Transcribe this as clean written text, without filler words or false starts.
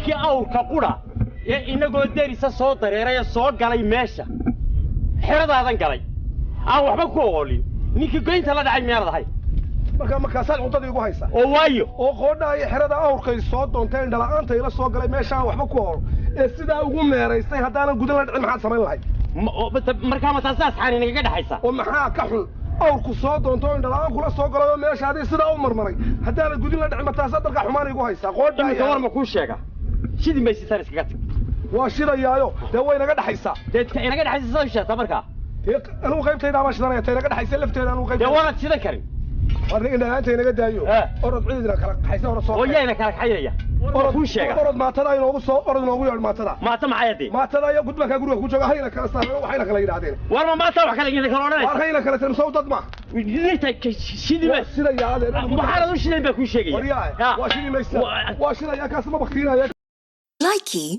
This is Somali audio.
Ninkii awrka qura ee inagoo derisa soo dareeray ee soo galay meesha, xeradaadan galay, aan waxba ku oolin, ninkii goynta la dhacay miyaanad ahay? Markaa markaasaad cuntadii igu haysa. Oo waayo. Oo qoodhaa iyo xerada awrkay soo doonteen, dhala'aanta ila soo galay meeshaan waxba ku ool ee sidaa ugu meeraystay, haddaanan gudan la dhicin, maxaad samayn lahayd? Markaa ma taasaa asxaan inagaga dhexaysa? Oo maxaa ka xun awrku soo doonto oo indhala'aan kula soo galay oo meeshaadii sidaa u marmaray, haddaanan gudin la dhicin, ma taasaa dalkaa xumaan igu haysaa qoodhaa? Iminka war ma kuu sheega? Shidi maysitaan, iskaga tag. Waa shidayaayo, dee way naga dhexaysaa. Dee ta inaga dhexaysa sidaa u sheegtaa markaa? Dee anigu qaybtaydaa baan shidanaya, ta inaga dhexaysa lafteeda anigu dee qayb. Waanad shidan karin. War indhala'aanta inaga daayo. Orod, cidina kala kaxaysa, orod soo. Oo yaa ina kala kaxaynaya? War ma kuu sheega? Orod, maatada inoogu soo, orod inoogu yeedh maatada. Maata maxay haddee? Maatada iyo gudbankaa guriga ku jooga hayna kala saareen, waxayna kala yidhaahdeen. War ma maata wax kale idin kala waar odhanaysa? Hayna kala tirin, sow dad ma Ninta shidi ma shidayaa adeer. Waxaanad u shidayn baa kuu sheegaya. Waryaa, waa shidi maysa, waa shidaya, kaas ma baktiinaya. Likey.